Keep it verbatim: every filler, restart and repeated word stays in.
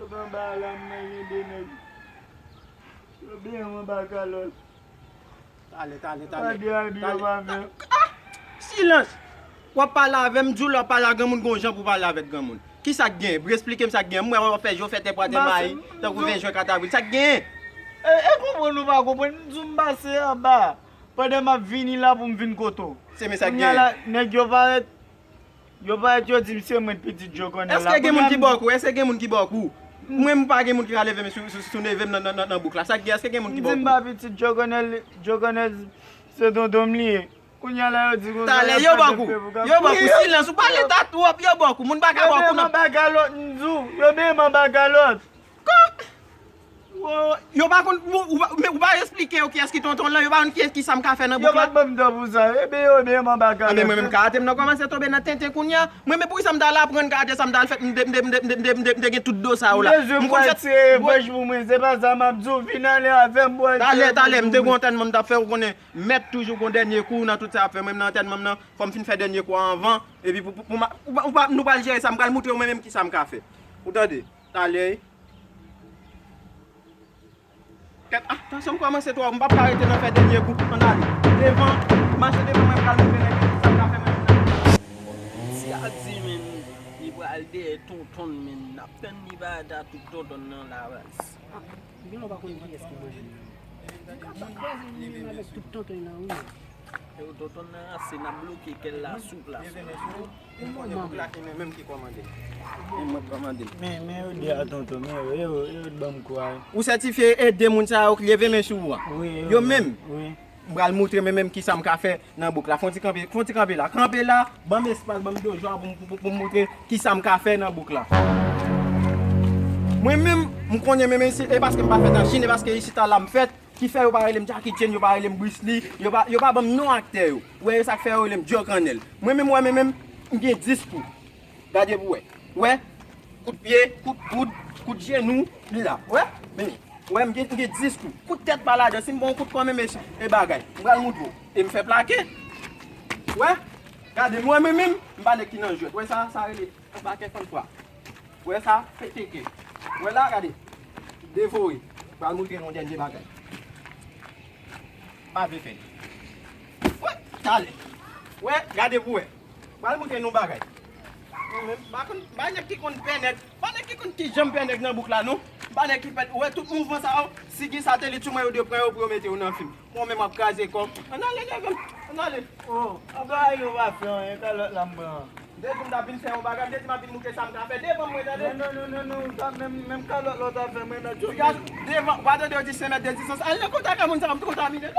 Anba la, m nan gen de nèg. Yo benyen m anba kalòt. Talè, talè, talè. Talè. Ah! Silans! W ap pale avè m, m di w lè w ap pale a granmoun, gon jan pou w pale avèk granmoun. Kisa k gen? Pou eksplike m sa k gen. M wè w ap fè je w fè tè pwatè mayi, tankou ven jen kat avril. Sa k gen? E, e konprann ou pa konprann, m di w m pase anba. Pandan m ap vini la pou m vin kote w. Se men sa k Kounye a la, gen. Nèg yo parèt, yo parèt yo di m se mwen pitit Djokonnèl la. Èske gen moun ki bò kou? Èske gen moun ki bò kou? Mwen m pa gen moun ki ka leve men sou, sou, sou neve m nan, nan, nan, nan bouk la. Sa k gen? Èske gen moun ki M bò di m kou? Pa pitit Djokonnèl, Djokonnèl se tonton m li ye. Kounye a la yo di konsa. Talè, yo bò kou. Yo bò kou. Silans, ou pale ta twòp. Yo bò kou. Moun pa ka bò kou nan. Yo benyen m anba kalòt, m di w. Yo benyen m anba kalòt. Yo pa konn, ou, ou, men ou pa eksplike yo kiyès ki tonton lan, yo pa konn kiyès ki sa m ka fè nan bouk la. Yo pa ban m tan pou sa. Ebe yo benyen m anba kalòt. Anben mwen menm karate m nan kòmanse tonbe nan tenten kounye a. Mwen menm poukisa m t al aprann karate sa m t al fè, m te, m te, m te, m te, m te, m te gen tout do sa yo la. M konn fè ti revanj pou mwen, se pa sa m ap di w, vin ale avè m bwè. Talè, talè, m te gon antènman m t ap fè, ou konnen mèt toujou gon dènye kou nan tout sa y ap fè. Mwen menm nan antènman m nan, fò m fin fè dènye kou a anvan. Epi pou, pou, pou ma, ou pa, ou pa, nou pral jere sa, m pral moutre w mwen menm kisa m ka fè. Ou tande? Talè. Kèt, ah, tansyon m kòmanse twò, m p ap ka rete nan fè dènye kou. Ann ale. Devan, mache devan mwen pral moutre nèg yo sa m ka fè mwen menm nan. Ti a di men li pral dèyè tonton l men n ap tann li pa da tout tonton nan la baz. Gen lè w pa konn kiyès ki manje menm. Ou ka pa kwaze li menm avèk tout tonton nan wi. Yo tonton nan ranse n ap bloke kè l la sou plas. Pou moman. Bouk la e mwen menm ki kòmande. E mwen k kòmande l. Men, men yo de a tonton, men yo, yo, yo t ban m kou a. Ou sètifye ede moun sa yo k leve men sou ou a? Wi, Yo menm? Wi. M pral moutre mwen menm kisa m ka fè nan bouk la. Fon ti kanpe, fon ti kanpe la. Kanpe la, ban m espas, ban m dozo a pou m, pou, pou, pou m moutre kisa m ka fè nan bouk la. Mwen menm, m konnen menm isit, e paske m pa fèt an Chin, e paske isit la m fèt. Ki fè yo pa rele m Jackie Chan, yo pa rele m Bruce Lee, yo pa, yo pa ban m non aktè yo. Ou wè, e sa k fè yo rele m Djokannèl. Mwen menm, wè, mwen menm, m gen dis kou. Gade pou wè. Wè, kout pye, kout koud, kout jenou, li la. Wè, men, wè, m gen, m gen dis kou. Kout tèt pa ladan, si m ba w kout kò menm, e, e bagay. M pral moutre w. E m fè plake. Wè, gade, m wè, mwen menm, m pa nèg ki nan jwèt. Wè sa, sa rele yon pakèt fann fwa. Wè sa, feteke. Wè la, gade. Devore. Pral moutre nou dènye bagay. Pa vle fè. Wè, talè. Wè, gade pou wè. Pral moutre nou bagay. Mwen menm, pa konn, pa nèg ki konn pè nèg. Pa nèg ki konn ki jan m pè nèg nan bouk la, non. Pa nèg ki pè, wè tout mouvman sa yo. Si gen satelit sou mwen, yo dwe pran yo pou yo mete yo nan fim. Mwen menm ap kraze kò m. Ann ale, nèg m. Ann ale. Oh, anba yo pa fè anyen, kalòt la m pran. M te di m t ap vin fè yon bagay, m te di m ap vin moutre sa m ka fè devan mwen, tande? Non, non, non, non, non, ou t ap menm, menm kalòt la ou t ap fè mwen nan tchòk. Devan, ou pa tande yo di senk mèt de distans? Al nan kontak a moun sa yo, m kontamine.